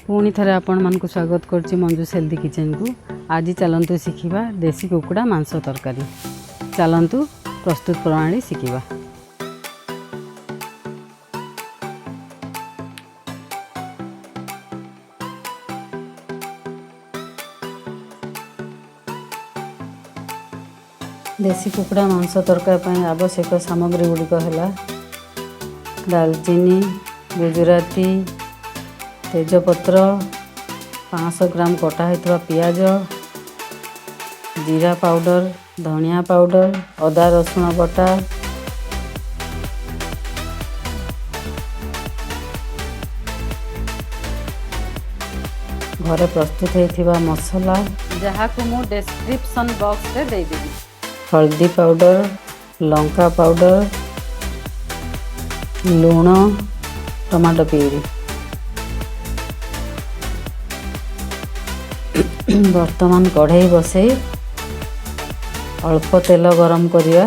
ପୁଣି ଥରେ ଆପଣମାନଙ୍କୁ ସ୍ୱାଗତ କରୁଛି ମଞ୍ଜୁସ୍ ହେଲ୍ଦି କିଚେନ୍କୁ। ଆଜି ଚାଲନ୍ତୁ ଶିଖିବା ଦେଶୀ କୁକୁଡ଼ା ମାଂସ ତରକାରୀ। ଚାଲନ୍ତୁ ପ୍ରସ୍ତୁତ ପ୍ରଣାଳୀ ଶିଖିବା। ଦେଶୀ କୁକୁଡ଼ା ମାଂସ ତରକାରୀ ପାଇଁ ଆବଶ୍ୟକ ସାମଗ୍ରୀ ଗୁଡ଼ିକ ହେଲା ଡାଲଚିନି, ଗୁଜୁରାତି, ତେଜପତ୍ର, 500 ଗ୍ରାମ କଟା ହୋଇଥିବା ପିଆଜ, ଜିରା ପାଉଡ଼ର, ଧନିଆ ପାଉଡ଼ର, ଅଦା ରସୁଣ ବଟା, ଘରେ ପ୍ରସ୍ତୁତ ହୋଇଥିବା ମସଲା, ଯାହାକୁ ମୁଁ ଡେସ୍କ୍ରିପସନ୍ ବକ୍ସରେ ଦେଇଦେବି, ହଳଦୀ ପାଉଡ଼ର, ଲଙ୍କା ପାଉଡ଼ର, ଲୁଣ, ଟମାଟୋ ପିଉରି। ବର୍ତ୍ତମାନ କଢ଼େଇ ବସେଇ ଅଳ୍ପ ତେଲ ଗରମ କରିବା।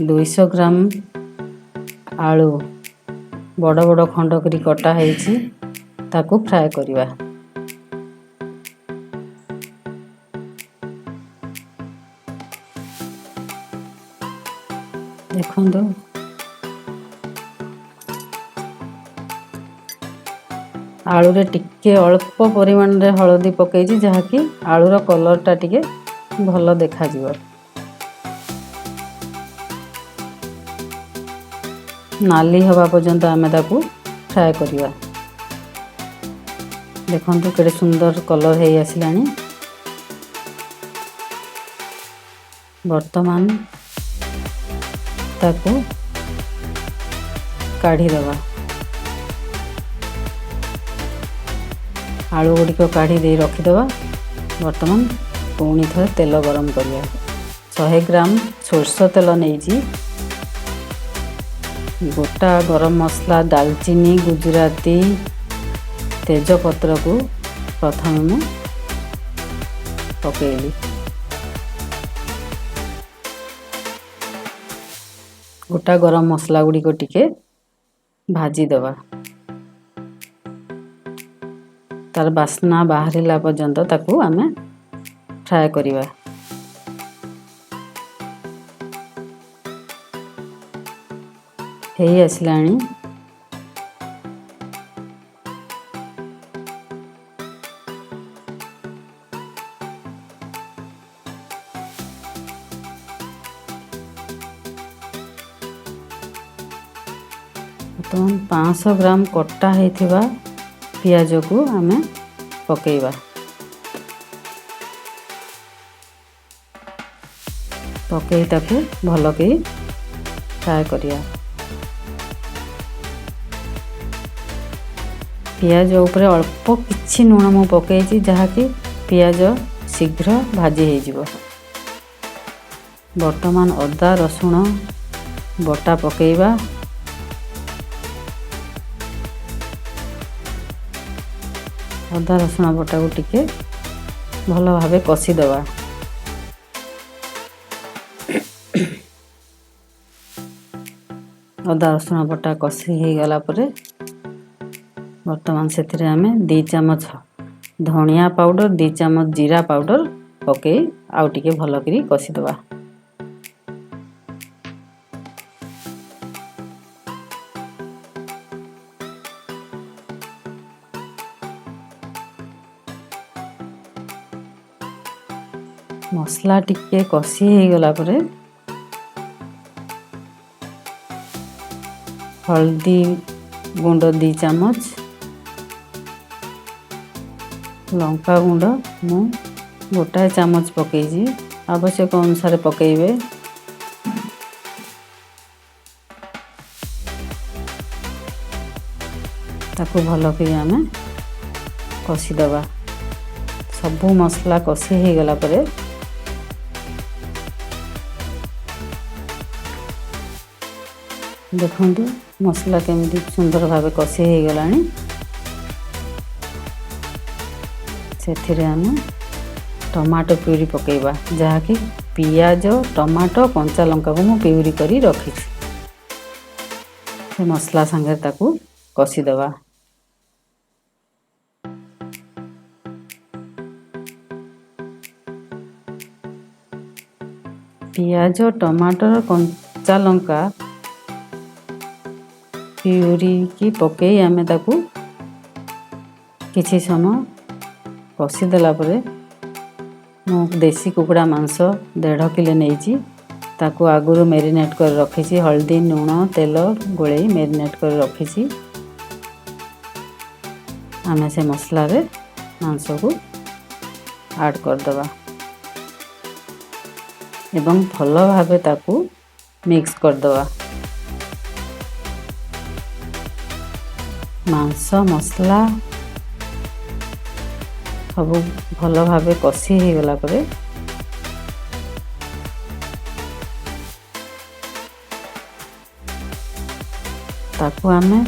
200 ଗ୍ରାମ ଆଳୁ ବଡ଼ ବଡ଼ ଖଣ୍ଡ କରି କଟା ହେଇଛି, ତାକୁ ଫ୍ରାଏ କରିବା। ଦେଖନ୍ତୁ, ଆଳୁରେ ଟିକେ ଅଳ୍ପ ପରିମାଣରେ ହଳଦୀ ପକେଇଛି, ଯାହାକି ଆଳୁର କଲର୍ଟା ଟିକେ ଭଲ ଦେଖାଯିବ। ନାଲି ହେବା ପର୍ଯ୍ୟନ୍ତ ଆମେ ତାକୁ ଫ୍ରାଏ କରିବା। ଦେଖନ୍ତୁ, କେଡ଼େ ସୁନ୍ଦର କଲର୍ ହେଇ ଆସିଲାଣି। ବର୍ତ୍ତମାନ ତାକୁ କାଢ଼ିଦେବା। ଆଳୁ ଗୁଡ଼ିକ କାଢ଼ି ଦେଇ ରଖିଦେବା। ବର୍ତ୍ତମାନ ପୁଣି ଥରେ ତେଲ ଗରମ କରିବା। 100 ଗ୍ରାମ ସୋରିଷ ତେଲ ନେଇଛି। ଗୋଟା ଗରମ ମସଲା, ଡାଲଚିନି, ଗୁଜୁରାତି, ତେଜପତ୍ରକୁ ପ୍ରଥମେ ମୁଁ ପକେଇଲି। ଗୋଟା ଗରମ ମସଲା ଗୁଡ଼ିକ ଟିକେ ଭାଜିଦେବା। ତାର ବାସ୍ନା ବାହାରିଲା ପର୍ଯ୍ୟନ୍ତ ତାକୁ ଆମେ ଫ୍ରାଏ କରିବା। ହେଇ ଆସିଲାଣି। ବର୍ତ୍ତମାନ 500 ଗ୍ରାମ କଟା ହେଇଥିବା ପିଆଜକୁ ଆମେ ପକେଇବା। ପକେଇ ତାକୁ ଭଲକି ଫ୍ରାଏ କରିବା। ପିଆଜ ଉପରେ ଅଳ୍ପ କିଛି ଲୁଣ ମୁଁ ପକେଇଛି, ଯାହାକି ପିଆଜ ଶୀଘ୍ର ଭାଜି ହେଇଯିବ। ବର୍ତ୍ତମାନ ଅଦା ରସୁଣ ବଟା ପକେଇବା। ଅଦା ରସୁଣ ବଟାକୁ ଟିକେ ଭଲ ଭାବେ କଷିଦେବା। ଅଦା ରସୁଣ ବଟା କଷି ହେଇଗଲା ପରେ ବର୍ତ୍ତମାନ ସେଥିରେ ଆମେ 2 ଚାମଚ ଧନିଆ ପାଉଡ଼ର, 2 ଚାମଚ ଜିରା ପାଉଡ଼ର ପକେଇ ଆଉ ଟିକେ ଭଲ କରି କଷିଦେବା। ମସଲା ଟିକେ କଷି ହେଇଗଲା ପରେ ହଳଦୀ ଗୁଣ୍ଡ 2 ଚାମଚ, ଲଙ୍କା ଗୁଣ୍ଡ ମୁଁ 1 ଚାମଚ ପକେଇଛି, ଆବଶ୍ୟକ ଅନୁସାରେ ପକେଇବେ। ତାକୁ ଭଲ କରି ଆମେ କଷିଦେବା। ସବୁ ମସଲା କଷି ହେଇଗଲା ପରେ ଦେଖନ୍ତୁ, ମସଲା କେମିତି ସୁନ୍ଦର ଭାବେ କଷି ହେଇଗଲାଣି। ସେଥିରେ ଆମେ ଟମାଟୋ ପ୍ୟୁରି ପକେଇବା, ଯାହାକି ପିଆଜ, ଟମାଟୋ, କଞ୍ଚା ଲଙ୍କାକୁ ମୁଁ ପ୍ୟୁରି କରି ରଖିଛି। ସେ ମସଲା ସାଙ୍ଗରେ ତାକୁ କଷିଦେବା। ପିଆଜ, ଟମାଟର, କଞ୍ଚା ଲଙ୍କା ପିଉରିକି ପକେଇ ଆମେ ତାକୁ କିଛି ସମୟ କଷିଦେଲା ପରେ ମୁଁ ଦେଶୀ କୁକୁଡ଼ା ମାଂସ 1.5 କିଲୋ ନେଇଛି। ତାକୁ ଆଗରୁ ମ୍ୟାରିନେଟ୍ କରି ରଖିଛି, ହଳଦୀ, ଲୁଣ, ତେଲ ଗୋଳେଇ ମ୍ୟାରିନେଟ୍ କରି ରଖିଛି। ଆମେ ସେ ମସଲାରେ ମାଂସକୁ ଆଡ଼୍ କରିଦେବା ଏବଂ ଭଲ ଭାବେ ତାକୁ ମିକ୍ସ କରିଦେବା। ମାଂସ ମସଲା ସବୁ ଭଲ ଭାବେ କଷି ହେଇଗଲା ପରେ ତାକୁ ଆମେ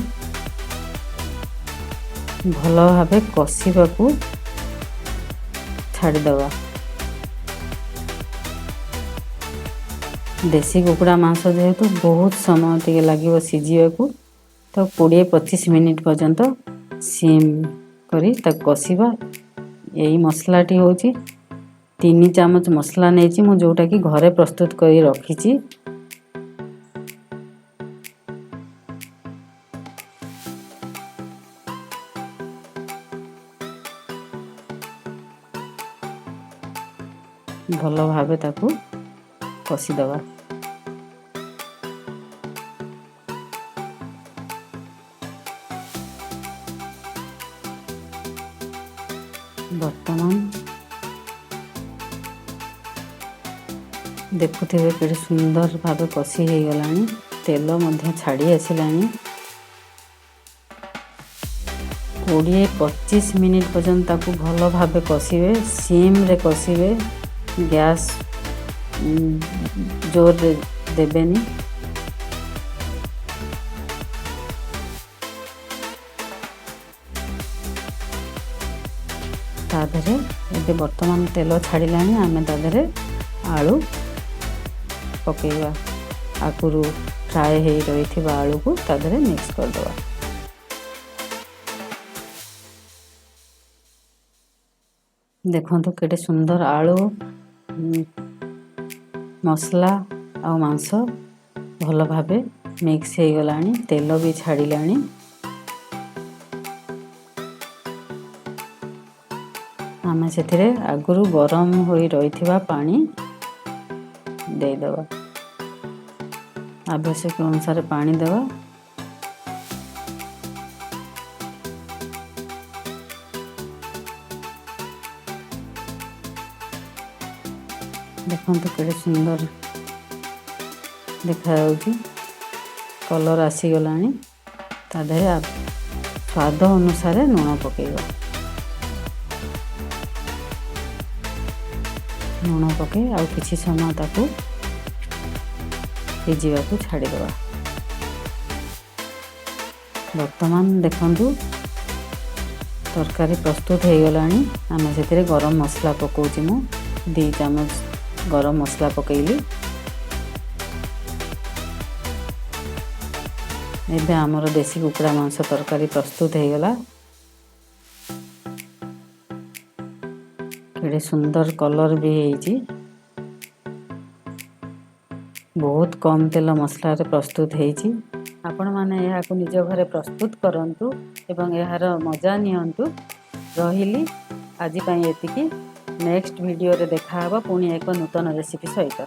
ଭଲ ଭାବେ କଷିବାକୁ ଛାଡ଼ିଦେବା। ଦେଶୀ କୁକୁଡ଼ା ମାଂସ ଯେହେତୁ ବହୁତ ସମୟ ଟିକେ ଲାଗିବ ସିଝିବାକୁ, ତ 20-25 ମିନିଟ୍ ପର୍ଯ୍ୟନ୍ତ ସିମ୍ କରି ତାକୁ କଷିବା। ଏଇ ମସଲାଟି ହେଉଛି 3 ଚାମଚ ମସଲା ନେଇଛି ମୁଁ, ଯେଉଁଟାକି ଘରେ ପ୍ରସ୍ତୁତ କରି ରଖିଛି। ଭଲ ଭାବେ ତାକୁ କଷିଦେବା। ବର୍ତ୍ତମାନ ଦେଖୁଥିବେ କେତେ ସୁନ୍ଦର ଭାବେ କଷି ହେଇଗଲାଣି, ତେଲ ମଧ୍ୟ ଛାଡ଼ି ଆସିଲାଣି। 20-25 ମିନିଟ୍ ପର୍ଯ୍ୟନ୍ତ ତାକୁ ଭଲ ଭାବେ କଷିବେ, ସିମ୍ରେ କଷିବେ, ଗ୍ୟାସ୍ ଜୋରରେ ଦେବେନି। ତା ଦେହରେ ଏବେ ବର୍ତ୍ତମାନ ତେଲ ଛାଡ଼ିଲାଣି, ଆମେ ତା ଦେହରେ ଆଳୁ ପକେଇବା। ଆଗରୁ ଫ୍ରାଏ ହେଇ ରହିଥିବା ଆଳୁକୁ ତା ଦେହରେ ମିକ୍ସ କରିଦେବା। ଦେଖନ୍ତୁ କେତେ ସୁନ୍ଦର ଆଳୁ, ମସଲା ଆଉ ମାଂସ ଭଲ ଭାବେ ମିକ୍ସ ହେଇଗଲାଣି, ତେଲ ବି ଛାଡ଼ିଲାଣି। ଆମେ ସେଥିରେ ଆଗରୁ ଗରମ ହୋଇ ରହିଥିବା ପାଣି ଦେଇଦେବା। ଆବଶ୍ୟକ ଅନୁସାରେ ପାଣି ଦେବା। ଦେଖନ୍ତୁ କେତେ ସୁନ୍ଦର ଦେଖାଯାଉଛି, କଲର୍ ଆସିଗଲାଣି। ତା ଦେହରେ ସ୍ୱାଦ ଅନୁସାରେ ଲୁଣ ପକେଇବା। ଲୁଣ ପକେଇ ଆଉ କିଛି ସମୟ ତାକୁ ସିଝିବାକୁ ଛାଡ଼ିଦେବା। ବର୍ତ୍ତମାନ ଦେଖନ୍ତୁ ତରକାରୀ ପ୍ରସ୍ତୁତ ହେଇଗଲାଣି। ଆମେ ସେଥିରେ ଗରମ ମସଲା ପକଉଛି, ମୁଁ 2 ଚାମଚ ଗରମ ମସଲା ପକେଇଲି। ଏବେ ଆମର ଦେଶୀ କୁକୁଡ଼ା ମାଂସ ତରକାରୀ ପ୍ରସ୍ତୁତ ହେଇଗଲା। କେଡ଼େ ସୁନ୍ଦର କଲର୍ ବି ହେଇଛି। ବହୁତ କମ୍ ତେଲ ମସଲାରେ ପ୍ରସ୍ତୁତ ହେଇଛି। ଆପଣମାନେ ଏହାକୁ ନିଜ ଘରେ ପ୍ରସ୍ତୁତ କରନ୍ତୁ ଏବଂ ଏହାର ମଜା ନିଅନ୍ତୁ। ରହିଲି ଆଜି ପାଇଁ ଏତିକି। ନେକ୍ସଟ ଭିଡ଼ିଓରେ ଦେଖାହେବ ପୁଣି ଏକ ନୂତନ ରେସିପି ସହିତ।